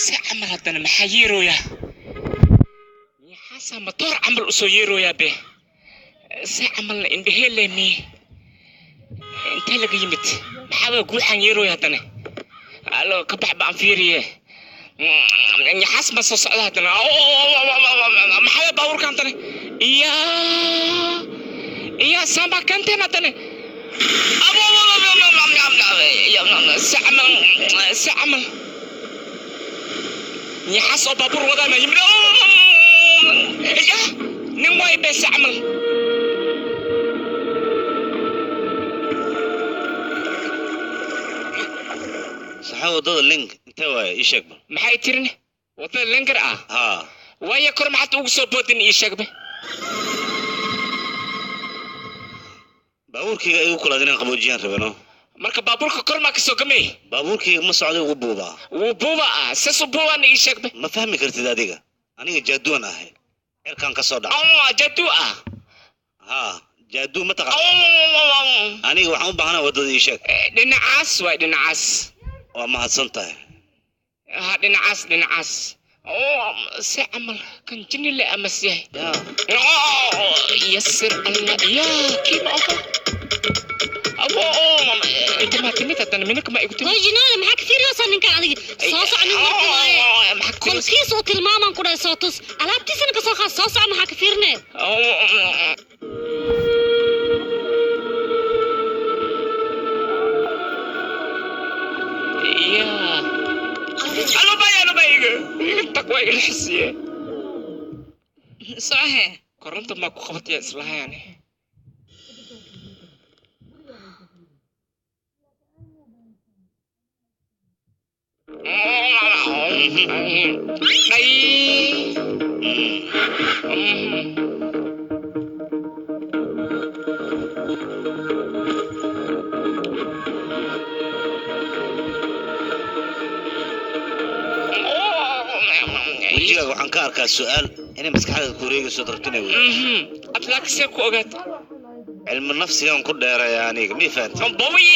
Si camal haddana maxaa yeerooyaa? Yaxaasaa matoor camal usoo yeerooyaa be. Si camalna indhahee miye? Intee laga yimid? Maxaa waa guuxaan yeerooya haddana? Allo, ka bax baan fiiriye. Yaxaas ma soo socda haddana? Maxaa waa baabuurka haddana? Iyaa iyaa, saambaa keenteen haddana? Si camal, si camal yaxaas oo baabuur wadaa ma yimid? Ya nin waay be, si camal. Saxa, waddada link intee waaye? Ii sheeg bal. Maxay tirin? Wadada linker ah? Haa. Waayo, kor maxaad ugu soo boodin? Ii sheegbe. Baabuurkayga igu kulaad inaan qaboojiyaan rabano. Marka baabuurka kor maa kasoo gamay? Baabuurkayga ma socday, ugu buubaa. Wuu buuba ah, sas u buubaana? Ii sheegbe. Ma fahmi kartid adiga. Aniga jaaduwan ahay, cirkaan ka soo dhaca. Jaaduu ah? Haa, jaaduu ma taqaan? Aniga waxaan u baahanaa waddada, ii sheeg. Dhinacaas waay, dhinacaas. Waa mahadsan tahay. Ha, dhinacaas, dhinacaas. Si camal kan jinni le amas yahay. Yasir Allah ya kiima oho abo. Inta maa timid haddana? Minaka ma igu timid? Hoy jinoole, maxaa ka fiiriyoosaa ninkan adiga? Soo soco, nin marka waaye. Qolkiis uu tilmaamaan ku dhahay, soo tus, alaabtiisana ka soo qaad. Soo soco, maxaa ka fiirinee? Ya alubay, alubay, iga iga tag, waa igala xisiye. Socohe. Koronta maa ku qabataya islahayaani? Dhay. Wejigaaga waxaan ka arkaa su'aal inay maskaxdaada ku wareegayso, rabto inay weydiiso. Ad laakiin ku ogaat? Cilmi nafsigan ku dheeraya aniga, mii fahantay? Bawi.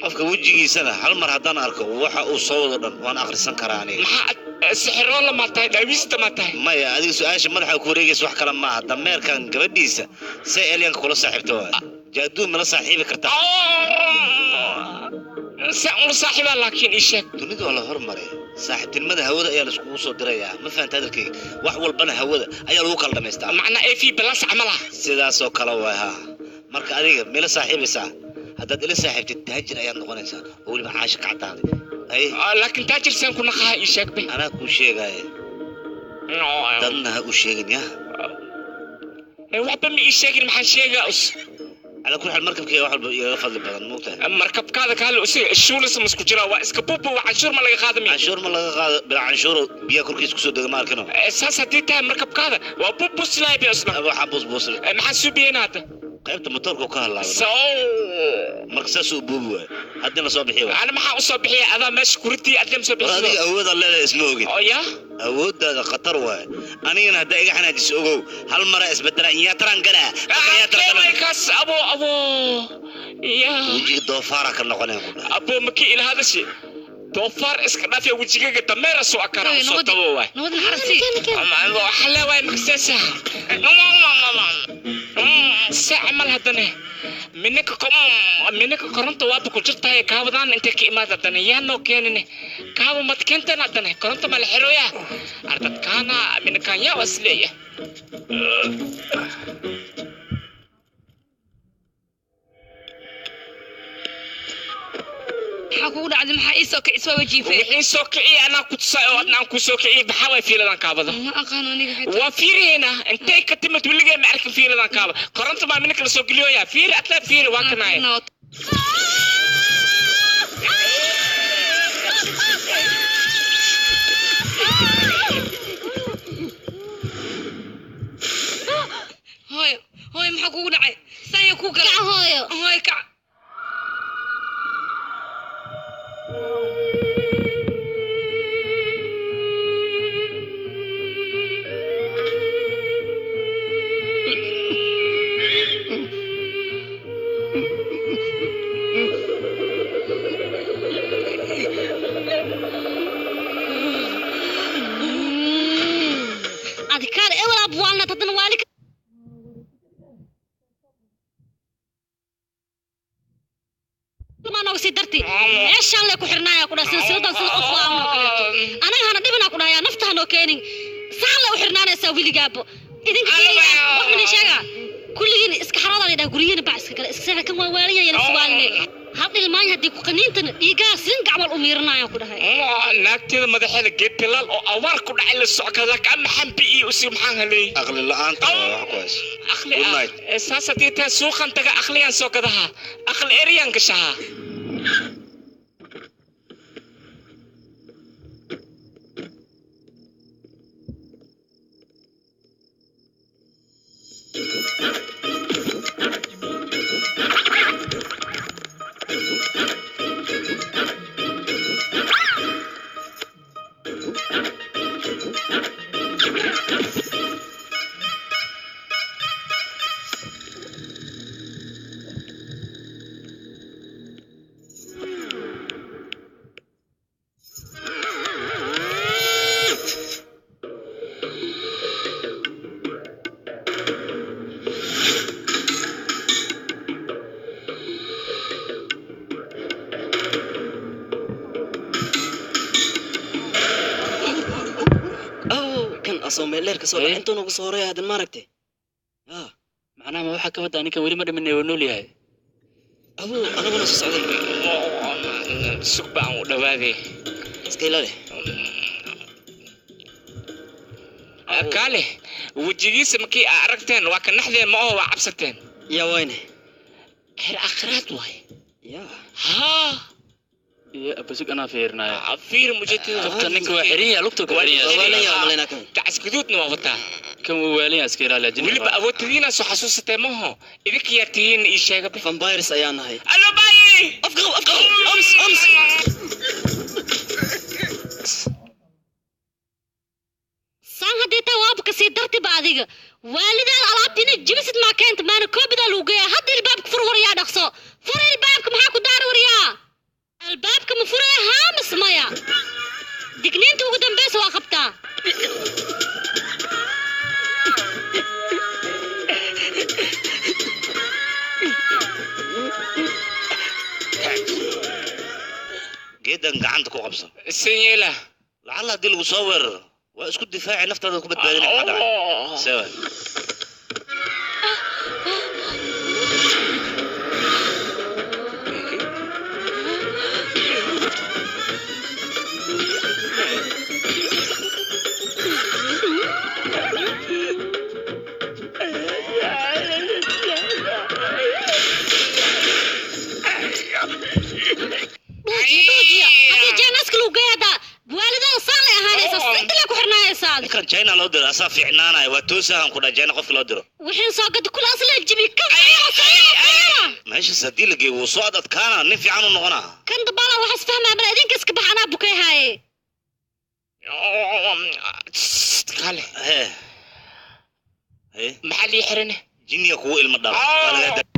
Qofka wejigiisana hal mar haddaan arko, waxa uu soo wado dhan waan akhrisan karaa aniga. Maxaa sixiroola maa tahay? Dhaawiista maa tahay? Maya, adiga su-aasha madaxa ku wareegaysa wax kale maaha. Dameerkan gabadhiisa say elyanka kula saaxiibta waay. Jaaduu mala saaxiibi kartaa? Se ula saaxiibaa, laakiin ii sheeg. Dunidu waa la hormaray, saaxiibtinimada hawada ayaa laiskugu soo dirayaa, ma fahanta hadalkayga? Wax walbana hawada ayaa lagu kala dhamaystaa. Macnaa av balas camal ah? Sidaasoo kale waay, haa. Marka adiga mila saaxiibaysaa? Haddaad ila saaxiibtid, taajir ayaad noqonaysaa oo weliba caasha ka caddaaday ay. Laakiin taajir saan ku naqaha? Ii sheeg be. Anaa kuu sheegaaye, dadna ha u sheegin ya. Waxba ma ii sheegin, maxaan sheegaa us? Calaa kulli xaal, markabkayga wax walba igaga fadli badan, moogtahay? Markabkaada kaale usiga shuulis masku jira, waa iska bubu. Waa canshuur ma laga qaadami? Canshuur ma laga qaado. Bilaa canshuuro biyaa korkiisa kusoo dega, ma arkino. Saas haddii tahay, markabkaada waa bubuslaay be usna. Waxaa busbusle? Maxaan suubiyeyna hadda? Qaybta motoorka ka hadlaabay. So marka saasuu buubi waayo, haddii la soo bixiyo. Ana maxaa usoo bixiya? Adaa meesha kuritii adlem soo War bixiso. Adiga awoodaan leedahay isma ogin. Oo ya Awooddaada khatar waaye. Anigana haddaa iga xanaajiso, ogow, hal mara isbedelaa, inyaataran galaa. Marka inyaataran galaa kaas abo abo ya wejiga doofaara ka noqonaya ku dhahay. Abo maki ila hadashi, doofaar iska dhaafiya, wejigaga dameera soo akara soo dabo waay. Nabad naxariisi. Waxaa leewaay makseesa si camal haddana minaka minaka koronta waaba ku jirtahay. Kaabadaan intay ka imaad haddana? Yaa noo keenine kaaba? Mad keenteen haddana? Koronta ma la xiroya? Ardadkaana minakaan yaa waa isleeya. Maxaa kugu dhacday? Maxaa ii soo kicis? Waa wajiifay. Wixii soo kiciya anaa ku tusay oo adna aan ku soo kiciyay. Maxaa waay fiiladan kaabada? Ma aqaan aniga xitaa. Waa fiirihayna, intay ka timid weligay ma arkin fiiladan kaaba. Koronta maa minaka lasoo geliyoya? Fiiri atlaa, fiiri, waa kanaaye. Hooyo, hooyo, maxaa kugu dhacay? Saya ku galay. Kac hooyo. Hooyo, kac. kale ewel abwaalna haddana waali nooga sii darti meeshaan lee ku xirnaaya ku dhaha silsiladan sida qof waalan oo kaleeto anaga hana dhibinaa ku dhahayaa nafta hanoo keenin saan lee u xirnaanaysaa weligaabo idinka fiiriya wax mana sheegaa kulligiin iska xaroodaa la dhaha guryihiina bac iska gala iska seexa kan waa waalan yahay iswaaline hal dhilmaanya haddii ku qaniintana dhiigaa sin gacmal u miiranayaan ku dhahay naagteeda madaxeeda geed bilaal oo awaar ku dhacay la socka laakiin maxaan bi'iyo usii maxaan haleeyey aqli la'aanta waa wax ku hayso aqli Good ah night. Saas haddii tahay suuqan taga aqliyaan soo gadaha aqli eriyaan gashaha kan asoo meel dheer ka soo dhacay intuu nagu soo horeeya haddan maaragtay yaa macnaha ma waxaa ka wadaa ninkan weli ma dhimanay waa nool yahay abuu anaguna soo socday sug baan u dhawaaday iska ilaali kaale wejigiisa markii aa aragteen waa ka naxdeen ma oho waa cabsateen yaa wayne xer akhiraad waay yaa haa iyo abasug anaa fiirinaya fiir mujeedada lugta ninka waa xiran yahay lugta ku xiran waa waalan yahay yaa umalaynaa kan dacas guduudna waa wataa kan wuu waalan yahay iska ilaaliya jinni weliba awoodtadiina soo xasuusatee maho idinka yaa tihiin ii sheega be vampires ayaa nahay allo baayi afka qabo afka qabo ams ams saan haddii taa waaba kasii dartiba adiga waalidaada alaabta inay jibisid maa keenta maana koobidaa lagu geeyaa hadda ilbaabka fur waryaa dhaqso fur ilbaabka maxaa ku daara waryaa albaabka ma furaya haa mis maya digniinta ugu dambaysa waa qabtaa geedan gacanta ku qabso sinyeela lacalla haddii lagu soo weeraro waa isku difaaci naftaada ku badbaadinay maxaa dhacay sewa dhuujiya dhuujiya haddii jeenaska lagu geeya haddaa waalidaada saan lay ahaanaysaa sinta lay ku xirnaanaysaa adiga ninkan china loo diro asaa fiicnaanaya waa toosahan ku dhaa china qofki loo diro wixii soo gada kula asla jibi kan fiira fiira fiira meeshaas haddii la geeyo wuu soo ad adkaana nin fiican u noqonaa kan dabaala waxaas fahmaya bal idinka iska bax anaa bukay haaye kaale hee hee maxaa lii xirane jinniga kugu ilmo dhala waa lagaa